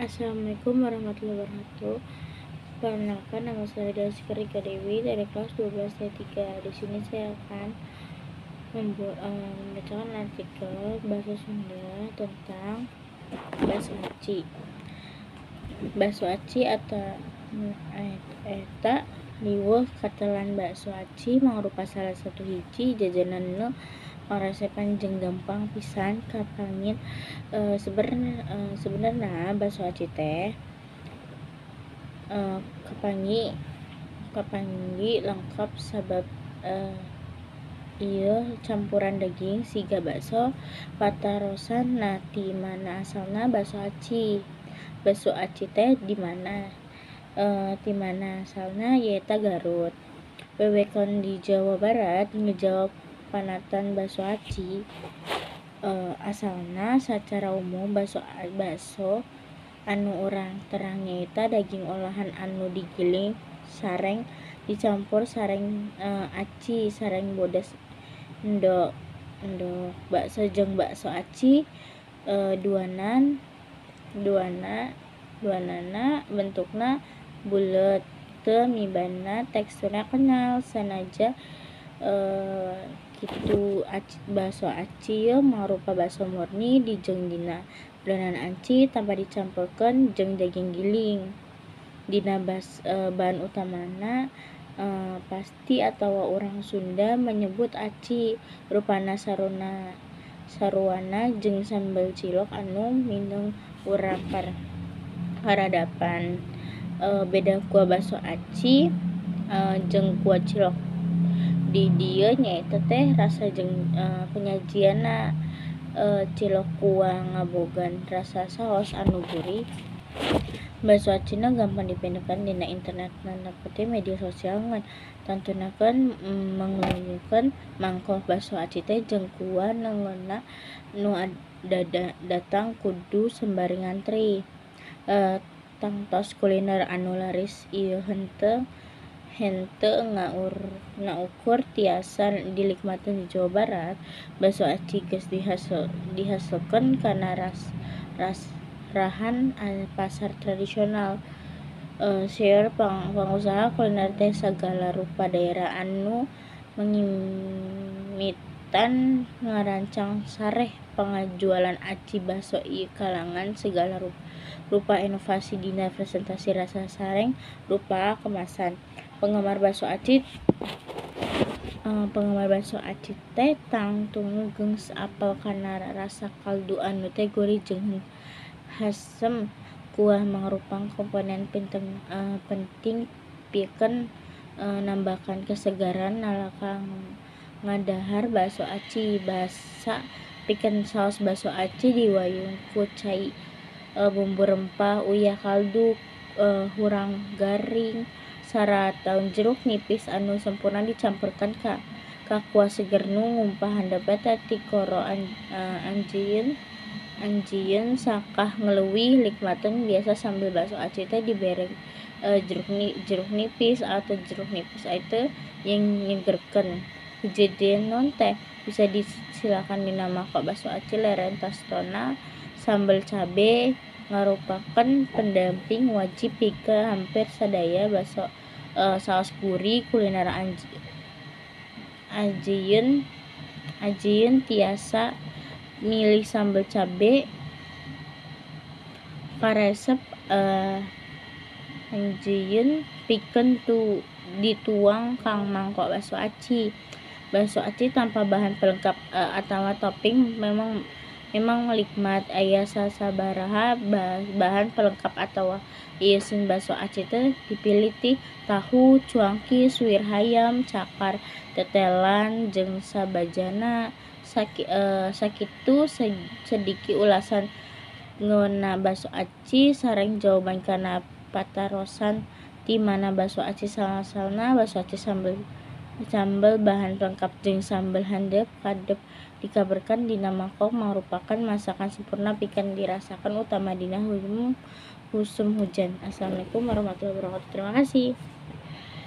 Assalamualaikum warahmatullahi wabarakatuh. Perkenalkan, nama saya Kartika Dewi dari kelas 12 T3. Di sini saya akan membacakan artikel bahasa Sunda tentang bakso aci. Bakso aci atau eta liweuh katelan bakso aci mangrupa salah satu hiji jajanan nu pangresepan jeung gampang pisan kapanggih. Sebenarna bakso aci teh kapanggih lengkap sabab ieu campuran daging siga bakso patarosan. Nah, ti mana asalna bakso aci? Bakso aci teh di mana asalna nyaeta Garut. Wewengkon di Jawa Barat ngajawab panatan bakso aci. Asalna sacara umum bakso anu urang terang nyaeta daging olahan anu digiling sareng dicampur sareng aci sareng bodas endog. Endog bakso jeung bakso aci duanana bentukna buleut teu mibanda teksturna kenyal. Sanajan kitu, bakso aci ieu mangrupa bakso murni dijieun dina adonan aci tanpa dicampurkeun jeung daging giling. Dina bahan utamana pasti atawa urang Sunda menyebut aci. Rupana saruana jeung sambel cilok anu mindeng urang karadapan. Beda kuah bakso aci jeung kuah cilok di dieu nyaeta teh rasa jeung penyajianna. Cilok kuah ngabogaan rasa saos anu gurih. Bakso acina gampang dipindahkeun dina internet tanda media sosial, ngan tangtunakeun manguyukeun mangkok bakso aci teh jeung kuah neungeunna nu datang kudu sembari ngantri. Tangtos kuliner anu laris ieu henteu ngaukur tiasa dinikmati di Jawa Barat. Bakso aci geus dihasilkeun kana rahan pasar tradisional. Seueur pangusaha kuliner ti sagala rupa daerah anu ngimitan ngarancang sareh pangajualan aci bakso ieu kalawan sagala rupa inovasi dina presentasi, rasa sareng rupa kemasan. Penggemar bakso aci teh tangtu geus apal kana rasa kaldu anu teh gurih jeung hasem. Kuah mangrupa komponen penting pikeun nambahkeun kesegaran nalika ngadahar bakso aci. Basa pikeun saos bakso aci diwayuh ku cai, bumbu rempah, uyah, kaldu hurang garing sarta daun jeruk nipis anu sampurna dicampurkeun ka kuah seger nu ngumpah handap eta tikoro anjieun sakah leuwih nikmatna. Biasa sambel bakso aci teh dibere jeruk nipis atau jeruk nipis teh yang nyegerkeun. Hiji deui naon teh bisa disilakan dina mangkok bakso aci leren tastona. Sambel cabe ngarupakeun pendamping wajib pikeun hampir sadaya bakso saos gurih kuliner. Anjeun tiasa milih sambel cabe karesep anjeun pikeun dituang ka mangkok bakso aci. Bakso aci tanpa bahan pelengkap atawa topping memang memang nikmat. Aya sasabaraha bahan pelengkap atawa ieuskeun bakso aci teh dipilih ti tahu, cuanki, suwir hayam, cakar, tetelan jeung sabajana. Sakitu sedikit ulasan ngeunaan bakso aci sareng jawaban kana patarosan ti mana bakso aci asalna. Bakso aci sambel bahan pelengkap jeung sambel handep kadep dikabarkeun dina mangkok mangrupakeun masakan sampurna pikeun dirasakeun utama dina usum hujan. Assalamualaikum warahmatullahi wabarakatuh. Terima kasih.